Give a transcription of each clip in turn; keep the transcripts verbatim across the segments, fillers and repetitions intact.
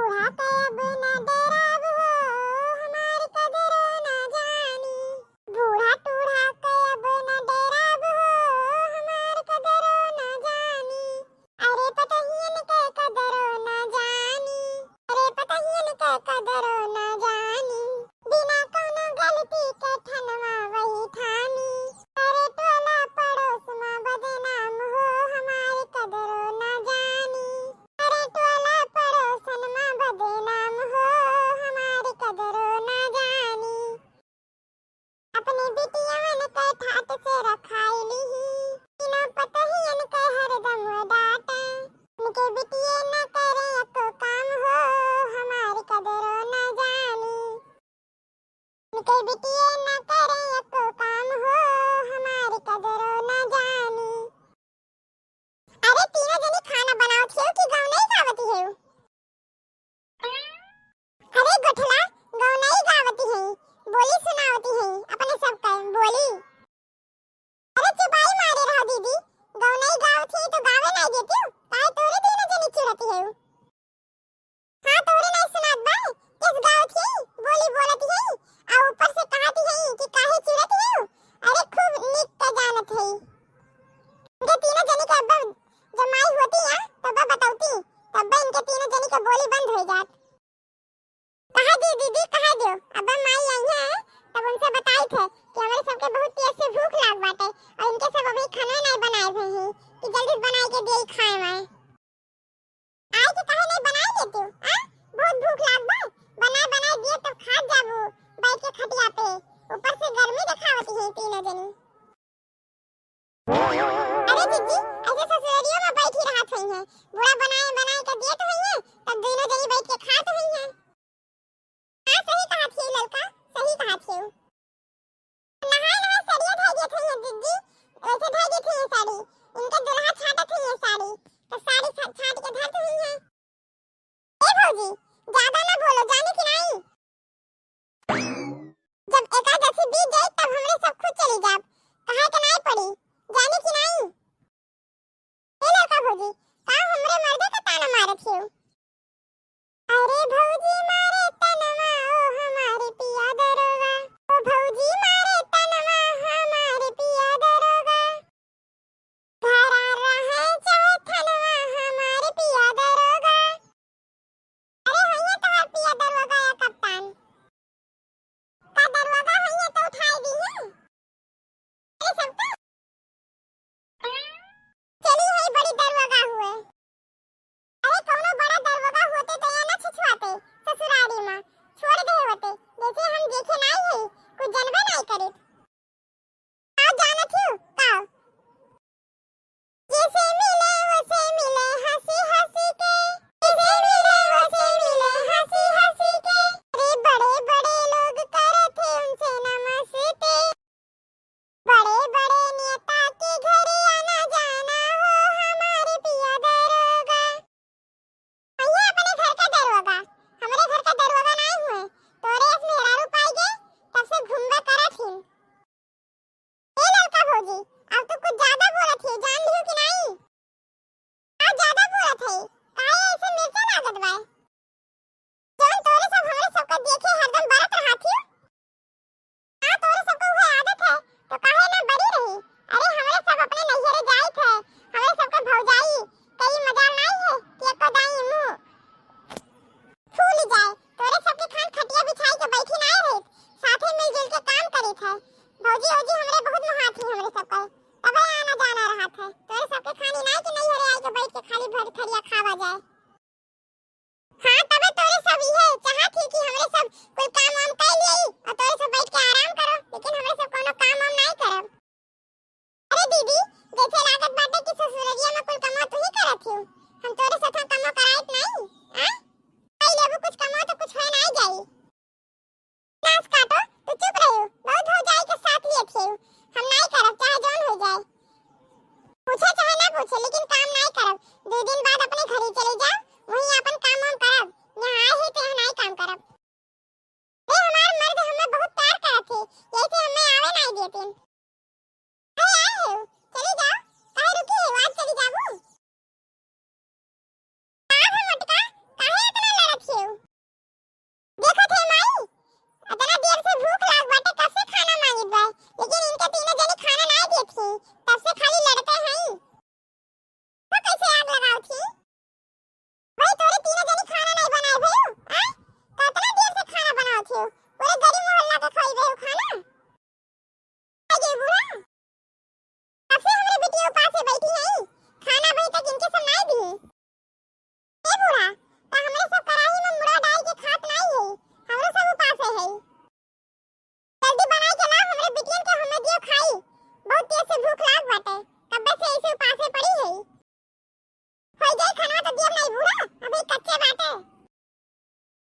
बूढ़ा के अब न डेराब हो, हमार कदरो न जानी। बूढ़ा टूढ़ा के अब न डेराब हो, हमार कदरो न जानी। अरे पतहियन के कदरो न जानी, अरे पतहियन के कदरो न जानी। बिना कौनो गलती के ठनवा वही ठानी। अरे टोला पड़ोस मा बदनाम हो, हमार कदरो न जानी। अरे टोला पड़ोसन मा बदनाम हो, हमार कदरो न जानी। अपने बिटियवन के ठाट से रखाई लिही, तीनों पतहियन के हरदम डांटे। इनके बिटिये न करे एको काम हो, हमार कदरो न जानी। इनके बिटिये न करे एको काम हो, हमार कदरो न जानी। अरे तीनों जनी खाना बनावत हेउ कि गवनई गावत हेउ? अरे गोठला, गवनई गावत हेउ, बोली सुनावत हेउ, अपने सब के बोली। अरे चुपाई मारे रहो दीदी, गवनई गावत हेउ तो गावे नाहीं देतिउ, काहे तोरे तीनों जनी चिढ़त हेउ? हाँ, तोहरे नाहीं सुनात बा, केस गावत ही, बोली बोलत ही, आ ऊपर से कहत ही कि काहे चिढ़त ही? अरे खूब नीक के जानत ही। इनके तीनों जनी के अब्बा जमाई होती या, तब्बा बतौती, तब्बा इनके तीनों जनी के बोली बंद हो जात। कहा दियो दीदी, कहा दियो, अब्बा माई आई है, तब उनसे बताई थे कि हमरे सबके बहुत तेज से भूख लाग बाटे और इनके सब अभी खाना नाहीं बनाए हुए हैं कि जल्दी बनाए के दिए खाए वाए। आए के काहे नाहीं बनाए देतिउ, आ? बहुत भूख लाग बा, बनाए बनाए दिए तब खात जाबू, बैठ के खटिया पे, ऊपर से गर्मी देखावत ही तीनों जनी। अरे जिज्जी, ऐसे ससुररियो में बैठी रहत हुई हैं, बूढ़ा बनाए बनाए के देत हुई हैं, तब दोनों जनी बैठ के खात हुई हैं। हाँ, सही कहत हियउ ललका, सही कहत हियउ। नहाए नहाए सड़िया धइ देत हइया जिज्जी, वैसे धइ देत हइया साड़ी। इनके दुल्हा छाटत हइया साड़ी, तो साड़ी छा-, छाट के धरत हइया।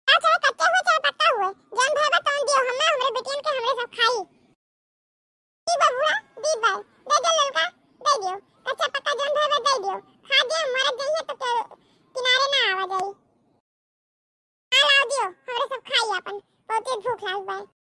चाहे कच्चे हुए, चाहे पक्का हुए, जौन भय बा तौन दियो, हमें, हमरे बेटियन के, हमरे सब खाई। दी बबुआ, दी बाय, दे दे ललका, दे दियो, कच्चा पक्का जौन भय बा दे दियो, खा दियो, मरत जइहे तो के किनारे ना आवा जाई। हाँ, लाओ दियो, हमरे सब खाई आपन, बहुते भूख लाग बा।